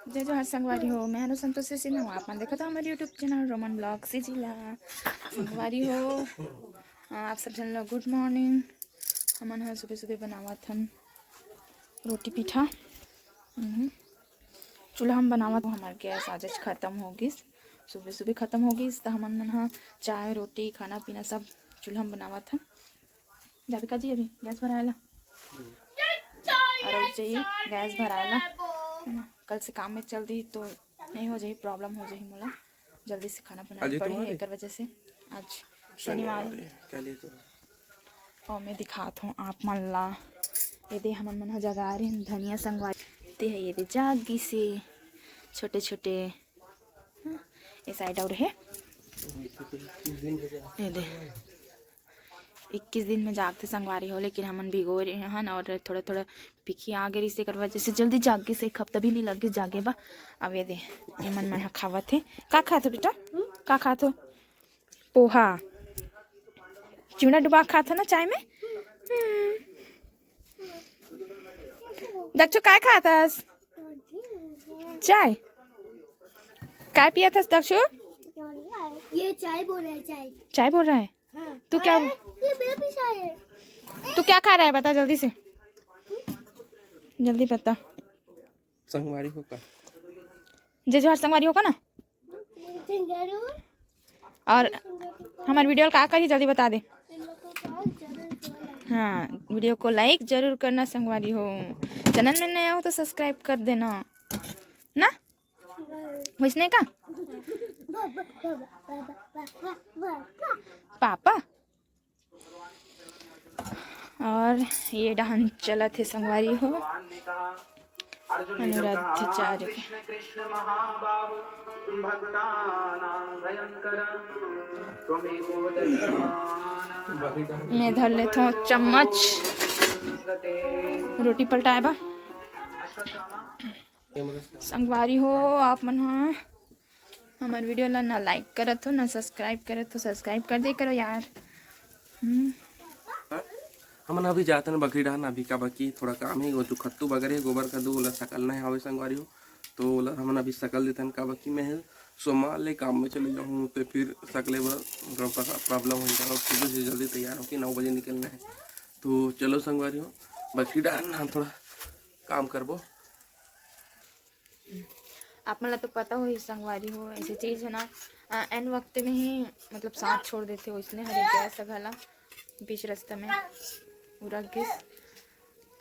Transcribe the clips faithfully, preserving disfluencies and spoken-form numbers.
जय जोहार संगवारी हो, मैं हूं संतोषी सिन्हा। आप मन देखत हो हमर YouTube channel Roman blog CG ला। संगवारी हो, आप सब झन ला गुड मॉर्निंग। हमन ह सुबह सुबह बनावत हन रोटी पीठा। हम्म। चूल्हा में बनावत हन, हमर गैस आज खत्म हो गिस, सुबह सुबह खत्म हो गिस, त हमन मन ह चाय रोटी खाना पीना सब चूल्हा में बनावत हन। जाबे का जी अभी गैस भराए ला? और चाहिए गैस भराए ला, है ना? कल से काम में चल दी तो नहीं हो जाही, प्रॉब्लम हो जाही मोला। जल्दी से खाना बनाना पड़ी है, एकर वजह से आज शनिवार है। और मैं दिखात हूँ आप मन ला, ये दे हमन मन ह जगा रहे हैं धनिया संगवारी, ते है ये दे जागी से छोटे छोटे, हाँ, ये साइड और है, ये दे इक्कीस दिन में जागथे संगवारी हो, लेकिन हमन भिगो रहे हन और थोड़ा थोड़ा पिखिया गे रिहिस, एकर वजह से जल्दी जाग गिस, एक हफ्ता भी नहीं लग गिस जागे बा। अब ये दे, ये मन मन ह खावत हे। का खात हो बेटा? का खात हो? पोहा, चूड़ा डुबा खात हो ना चाय में। हम्म। दक्षु काय खात हस? चाय। काय पियत हस दक्षु? ये चाय बोल रहा है, चाय। चाय बोल रहा है? हाँ। तू क्या, अरे, ये मेरा पीछा है। तू क्या खा रहा है, बता जल्दी से, जल्दी बता। संगवारी हो का? जय जोहार संगवारी हो का ना? और हमारे वीडियो का करी जल्दी बता दे। हाँ, वीडियो को लाइक जरूर करना संगवारी हो। चैनल में नया हो तो सब्सक्राइब कर देना ना। वैसने का पापा। और ये डहन चलत हे संगवारी हो, अनुराधाचार्य के। मैं धर लेथों चम्मच, रोटी पलटाए बा। संगवारी हो, आप मन ह हमर वीडियो ला ना लाइक करत हो, ना सब्सक्राइब करत हो, सब्सक्राइब कर दे करो यार। हम्म। हमन अभी जात हन बकरी डहन, अभी का बाकी थोड़ा काम है, वो जो खत्तू बगरे है, गोबर खत्तू, ओला सकलना है हवे संगवारी हो, तो ओला हमन अभी सकल देथन, का बाकी मैं सोमवार ले काम में चले जाहूँ, तो फिर सकले बर थोड़ा प्रॉब्लम हो जाएगा। सुबह से जल्दी तैयार होके नौ बजे निकलना है, तो चलो संगवारी हो, बकरी डहन हम थोड़ा काम करबो। आप मन ला तो पता होही संगवारी हो, ऐसे चीज है ना, अ, एन वक्त में ही मतलब साथ छोड़ देथे, वैसने हर एक गैस घला बीच रास्ता में उरक गिस।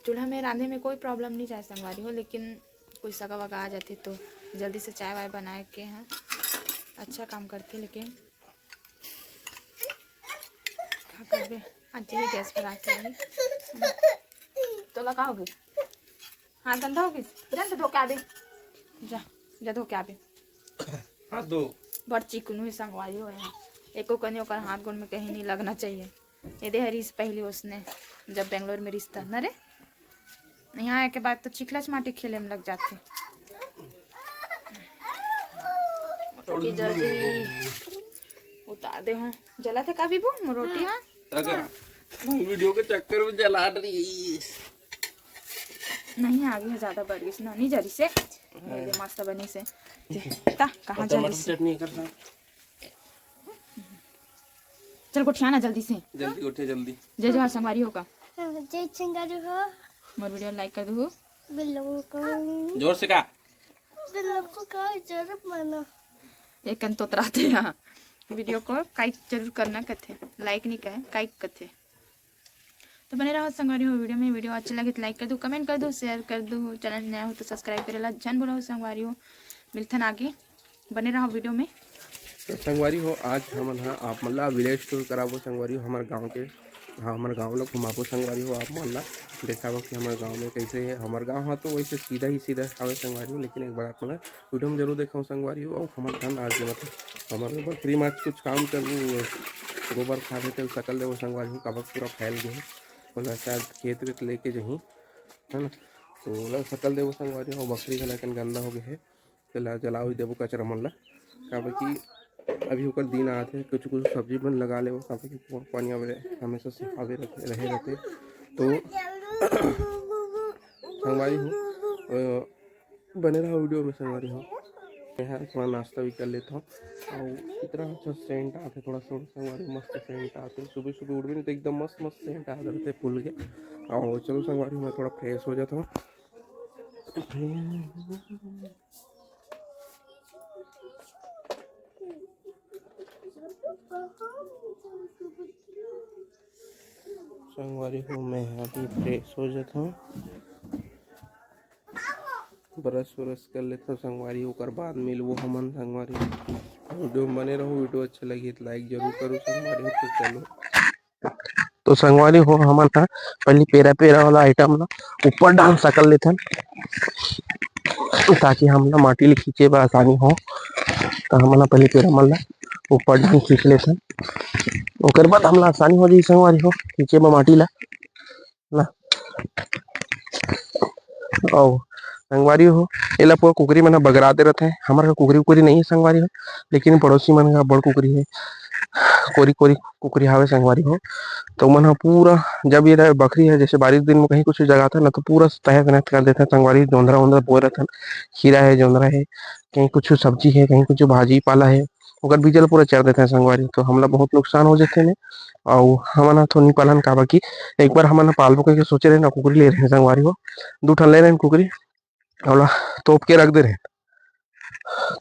चूल्हा में रांधे में कोई प्रॉब्लम नहीं जाए संगवारी हो, लेकिन कोई सगा वगा आ जाथे तो जल्दी से चाय वाय बनाए के, हाँ, अच्छा काम करथे, लेकिन का करबे, आज यही गैस भरा के आई। तोला का होगे? हाथ गंदा होगे? जा न धो के आबे। जा, जा धो के आबे। हाथ धो। बड़ चिकनू है संगवारी हो यहाँ। एको कनी ओकर हाथ गोड़ में कहीं नहीं लगना चाहिए। ये दे हरीस पहली उसने जब बेंगलोर में रिश्ता न रे। यहाँ आए के बाद तो चिखलच माटी खेले में लग जाते। रोटी जल्दी उतार दे हो। जला थे का बीबू? मोर रोटी, हाँ? अगर वीडियो के चक्कर में जला रही। नहीं, आगे ज्यादा बढ़ गई ना, नहीं जरी से। ये मस्त बनी से। ता, कहाँ और टमाटर जली से? चटनी कर साथ। चल, गोठिया ना जल्दी से। जल्दी गोठिया, जल्दी। जय जोहार संगवारी हो का? हाँ, जय संगवारी हो। मोर वीडियो लाइक कर दो। बिल्लो को। जोर से का? बिल्लो को का जरूर मानो। एक कन तोतराते हैं। वीडियो को काइक जरूर करना कथे। लाइक नहीं कहे, काइक कथे। तो बने रहो संगवारी हो वीडियो में। वीडियो अच्छा लगे तो लाइक कर दो, कमेंट कर दो, शेयर कर दो। चैनल नया हो तो सब्सक्राइब करेला झन भूलो संगवारी हो। मिलथन आगे, बने रहो वीडियो में। तो संगवारी हो, आज हमन ह आप मन ला विलेज टूर कराबो संगवारी हो, हमर गांव के। हाँ, हमर गांव ला घुमाबो संगवारी हो, आप मन ला देखाबो कि हमर गांव में कैसे है। हमर गांव ह तो वैसे सीधा ही सीधा हवे संगवारी हो, लेकिन एक बार आप मन ला वीडियो में जरूर देखाओ संगवारी हो। और हमर धन आज मतलब हमर बकरी में आज कुछ काम करबो, गोबर खाद है तो सकल देबो संगवारी हो, काबर पूरा फैल गए है, ओला शायद खेत वेत लेके जही, है ना, तो ओला सकल देबो संगवारी हो। बकरी घला कन गंदा हो गए है, तेला जला भी देबो कचरा मन ला, काबर कि अभी ओकर दिन आत हे, कुछ कुछ सब्जी मन लगा लेबो, काबर कि पा-, पानी आवे हमेशा से आवे रथे, रहे रथे। तो संगवारी हो, अ, बने रहा वीडियो में संगवारी हो। मैं हा थोड़ा नाश्ता भी कर लेता हूँ। और इतना अच्छा सेंट आते, थोड़ा सुन संगवारी, मस्त सेंट आते। सुबह सुबह उठबे नहीं तो एकदम मस्त मस्त सेंट आ जाते फूल के। और चलो संगवारी, मैं थोड़ा फ्रेश हो जाता हूँ। संगवारी हो, मैं अभी फ्रेश हो जाता हूँ, ब्रश व्रश कर लेता हूँ संगवारी, ओकर बाद मिलबो हमन संगवारी। वीडियो में बने रहो, वीडियो अच्छा लगी तो लाइक जरूर करो संगवारी हो। तो चलो, तो संगवारी हो, हमन ह पहली पेरा पेरा वाला आइटम ला ऊपर डाल सकल लेथन, ताकि हमला माटी ले खींचे बर आसानी हो। तो हमन ह पहली पेरा मन ला ऊपर डाल खींच लेथन, ओकर बाद हमला आसानी हो जाई संगवारी हो खींचे बर माटी ला ना। अउ संगवारी हो, एला पूरा कुकरी मन ह बगरा दे रथे। हमर घर कुकरी उकरी नहीं है संगवारी हो, लेकिन पड़ोसी मन घर बड़ कुकरी है, कोरी कोरी कुकरी हावे संगवारी हो। तो मन ह पूरा, जब ये बखरी है, जैसे बारिश दिन में कहीं कुछ जगाथे ना, तो पूरा तहस नहस कर देथे संगवारी। जोंधरा ओंधरा बोए रथन, खीरा है, जोंधरा है, कहीं कुछ सब्जी है, कहीं कुछ भाजी पाला है, ओकर बीजा ल पूरा चर देथे संगवारी। तो हमला बहुत नुकसान हो जाथे ने। अउ हमन ह तो नहीं पालन, काबर कि एक बार हमन ह पालबो करके सोचे रहे ना, कुकरी ले रहे संगवारी हो, दू ठन ले रहे कुकरी, ओला तोप के रख दे रहे,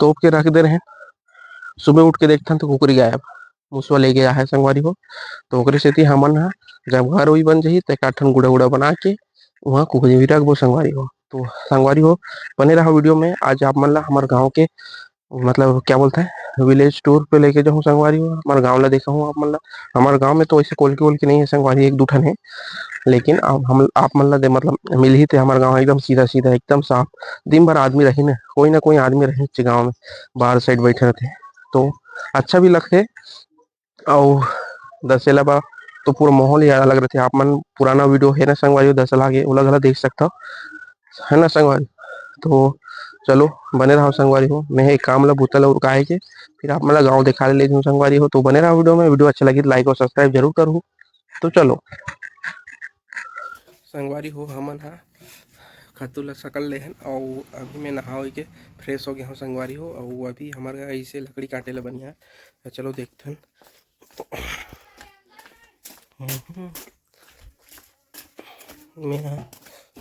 तोप के रख दे रहे। सुबह उठ के देखथन तो कुकरी गायब, मुसवा ले गया है संगवारी हो। तो ओकरे सेती हमन ह जब घर उई बन जाही, तो एक आध ठन गुड़ा उड़ा बना के वहाँ कुकरी भी रखबो संगवारी हो। तो संगवारी हो, बने रहा वीडियो में। आज आप मन ला हमर गाँव के, मतलब क्या बोलते हैं, विलेज टूर पे लेके जाऊँ संगवारी हो। हमर गाँव ला देखा हूँ आप मन ला। हमर गाँव में तो ऐसे कोलकी वोलकी नहीं है संगवारी, एक दू ठन है, लेकिन आप, हम, आप मन ला दे, मतलब मिलही ते हमर गाँव एकदम सीधा सीधा, एकदम साफ। दिन भर आदमी रही ना, कोई ना कोई आदमी रही गाँव में, बाहर साइड बैठे रहते, तो अच्छा भी लगथे। अउ दशहरा बा तो पूरा माहौल ही अलग रहथे। आप मन पुराना वीडियो है ना संगवारी हो, दशहरा के, ओला घला देख सकथव, है ना संगवारी। तो चलो, बने रहो संगवारी हो, मैं एक काम ला बुता ला उरकाए के, फिर आप मन ला गाँव देखा ले लेथन संगवारी हो। तो बने रहो वीडियो में, वीडियो अच्छा लगी तो लाइक और सब्सक्राइब जरूर करहू। तो चलो संगवारी हो, हमन हा खतू ला सकल लेहन, अउ अभी मैं नहाओ के फ्रेश हो गया हूँ संगवारी हो। अउ अभी हमर घर ऐसे लकड़ी काटे ला बनिया है, तो चलो देखथन। मैं ह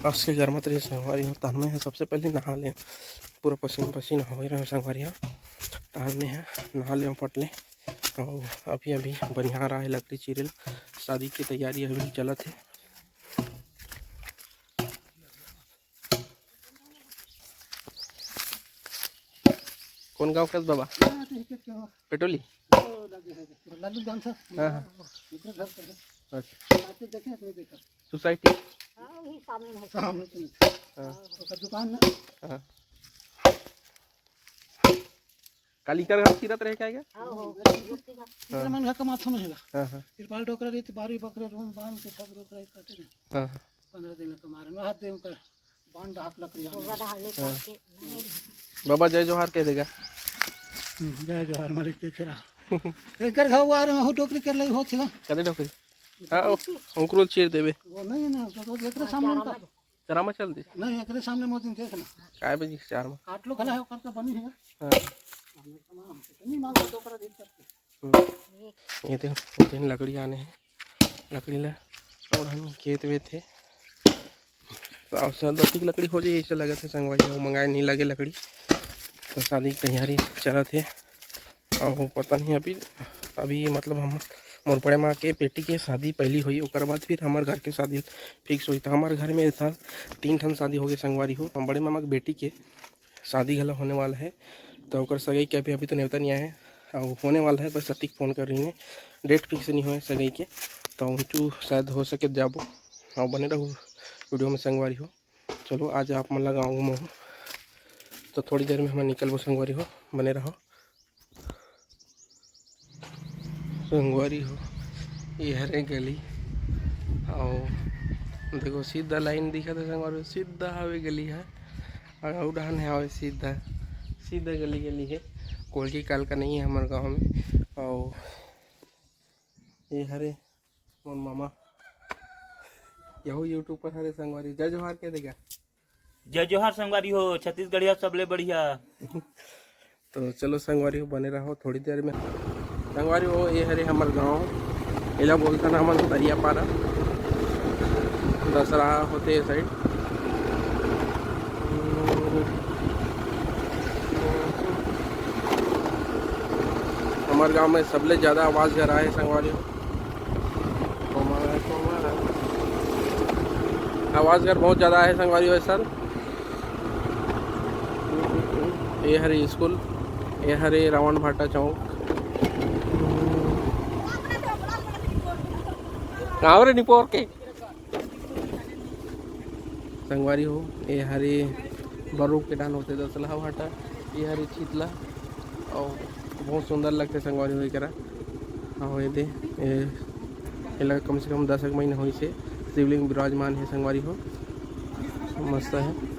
अस के गरमत रही संगवारी हो, तहन मैं ह सबसे पहले नहा ले, पूरा पसीन पसीन हो रहे संगवारी हो, तहन मैं ह नहा ले पट ले। और अभी अभी बढ़िया रहा है लकड़ी चीरे ला, शादी की तैयारी अभी चलत है। कौन गाँव के बाबा? हाँ, तो एक एक गाँव। पेटोली? वो लगे है, लालू जान सर। हाँ, हाँ। इधर घर पर है। अच्छा। आके देखे, अपने देखा। सोसाइटी? हाँ, वही सामने है। सामने तो नहीं। हाँ। ओकर दुकान ना। हाँ। काली कर घर सिरत रहे क्या, क्या? हाँ, हो। इधर मन घर का माथा में है। हाँ, हाँ। तिरपाल डोकरा रही थी, बारी बकरे रूम बांध के सब डोकरा काटे ना। हाँ, हाँ। पंद्रह दिन का मारे, वहाँ दे उनका बांध डाक लकड़ी आने। पूरा डाले हाँ। काट के। बाबा जय जोहार कह देगा। हम्म, जय जोहार, मालिक के खेरा। एकर घर वो आ रहे हो, डोकरी कर ले हो थिला। कदे डोकरी? हाँ, ओ, ओकरो चीर देबे। वो नहीं ना, तो, तो एकरे सामने उनका। चारा में चल दे। नहीं, एकरे सामने मोदिन देख ना। काय बजी चार में? काट लो खला है, ओकर तो बनी है। हाँ। नहीं मांगो तो ओकरा देख सकते। हम्म। ये देखो, ये दिन लकड़ी आने हैं, लकड़ी ला और हम खेत वेत है। तो अवसर दतिक लकड़ी हो जाए, ऐसे लगत है संगवारी, वो मंगाए नहीं लगे लकड़ी। तो शादी की तैयारी चलत है, और पता नहीं अभी, अभी मतलब हम मोर बड़े माँ के बेटी के शादी पहली हुई, ओकर बाद फिर हमर घर के शादी फिक्स हुई। तो हमर घर में इस साल तीन ठन शादी हो गए संगवारी हो। हम बड़े मामा के बेटी के शादी घला होने वाला है, तो ओकर सगाई के अभी, अभी तो नेवता नहीं आया है, और होने वाला है, बस अतिक फोन कर रही है, डेट फिक्स नहीं हुआ है सगाई के, तो उनचू शायद हो सके जाबो, और बने रहो वीडियो में संगवारी हो। चलो आज आप मन ला गाँव घुमाऊँ, तो थोड़ी देर में हम निकलबो संगवारी हो, बने रहो। संगवारी हो, ये हरे गली, और देखो सीधा लाइन दिखत है संगवारी हो, सीधा हवे गली है, और अउ डहान है हवे सीधा, सीधा गली गली है। कोलकी काल का नहीं है हमारे गाँव में। और ये हरे मोर मामा, यहू यूट्यूब पर हरे संगवारी, जय जोहार कह देगा। जय जोहार संगवारी हो, छत्तीसगढ़िया सबले बढ़िया। तो चलो संगवारी हो, बने रहो थोड़ी देर में। संगवारी हो, ये हरे हमर गांव, एला बोलथन हमन दरियापारा। दशहरा होथे ये साइड। हमर गांव में सबले ज्यादा आवाज घर आए संगवारी हो। आवाज घर बहुत ज्यादा है संगवारी हो सर। ये हरे स्कूल, ये हरे रावण भाटा चौक। गाँव रे निपोर के संगवारी हो, ये हरे बरू के डान होते दसलहा भाटा, ये हरे छितला, और बहुत सुंदर लगते संगवारी हो एकरा। और ये दे, ये, एला कम से कम दस एक महीना होइस हे, शिवलिंग विराजमान है संगवारी हो, मस्त है।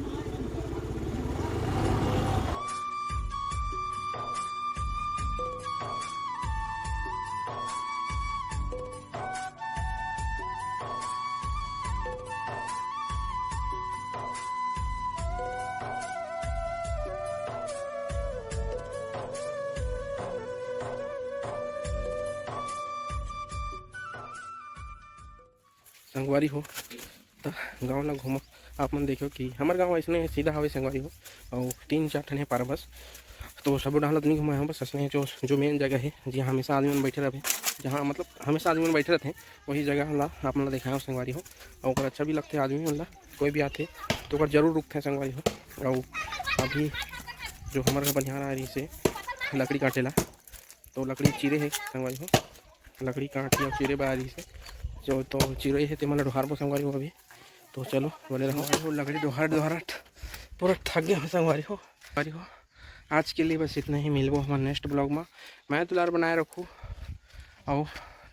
संगवारी हो, त गांव ला घूमो। आप मन देखो कि हमर गांव अइसने सीधा हवे संगवारी हो, अउ तीन चार ठन हे पारा बस। तो सबो डहर ला तो नहीं घुमाए हूँ, बस अइसने जो, जो मेन जगह है, जहाँ हमेशा आदमी मन बैठे रहते, जहाँ मतलब हमेशा आदमी मन बैठे रहते, वही जगह ला आप मन ला दिखाए हूँ संगवारी हो। अउ ओकर अच्छा भी लगथे आदमी मन ला, कोई भी आथे तो ओकर जरूर रुकथे संगवारी हो। अउ अभी जो हमर घर बनिहार आ रही से लकड़ी काटे ला, तो लकड़ी चीरे हे संगवारी हो, लकड़ी काट के चीरे बर आ रही से, जो तो चीरे हे ते मन ला डोहारबो संगवारी हो अभी। तो चलो बने रहो। वो लकड़ी डोहार डोहार पूरा थक गया हूँ संगवारी हो। संगवारी हो, आज के लिए बस इतना ही, मिलबो हमर नेक्स्ट ब्लॉग में। मैं दुलार बनाए रखू, अउ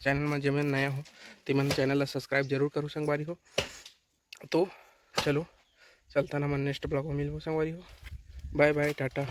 चैनल में जेमन नया हो तेमन चैनल ला सब्सक्राइब जरूर करू संगवारी हो। तो चलो चलता ना, हमर नेक्स्ट ब्लॉग में मिलबो संगवारी हो। बाय बाय, टाटा।